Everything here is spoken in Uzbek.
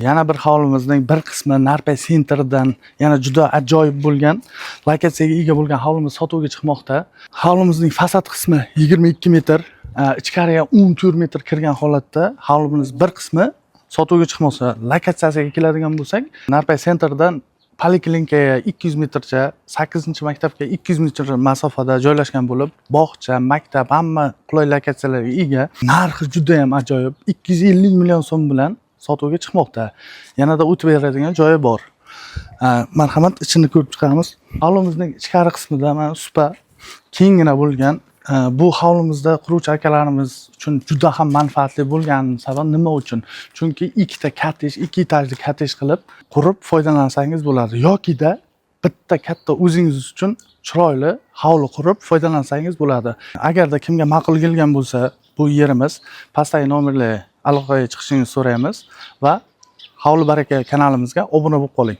Yana bir hovlimizning bir qismi Narpay sentridan yana juda ajoyib bo'lgan lokatsiyaga ega bo'lgan hovlimiz sotuvga chiqmoqda. Hovlimizning fasad qismi 22 metr, ichkariga 14 metr kirgan holatda hovlimiz bir qismi sotuvga chiqmoqda. Lokatsiyasiga keladigan bo'lsak, Narpay sentridan poliklinikaga 200 metrcha, 8-maktabga 200 metr masofada joylashgan bo'lib, bog'cha, maktab, hamma qulay lokatsiyalarga ega. Narxi juda ham ajoyib. 250 million so'm bilan sotuvga chiqmoqda. Yanada o'tib beradigan joyi bor. Marhamat, ichini ko'rib chiqamiz. Hovlimizning ichkari qismida mana supa kenggina bo'lgan. Bu hovlimizda quruvchi akalarimiz uchun juda ham manfaatli bo'lgani sabab nima uchun? Chunki ikkita kottej, ikki etajli kottej qilib qurib foydalansangiz bo'ladi yokida bitta katta o'zingiz uchun chiroyli hovli qurib foydalansangiz bo'ladi. Agarda kimga ma'qul kelgan bo'lsa bu yerimiz, pastdagi nomerlarga aloqaga chiqishingizni so'raymiz va Hovli Baraka kanalimizga obuna bo'lib qoling.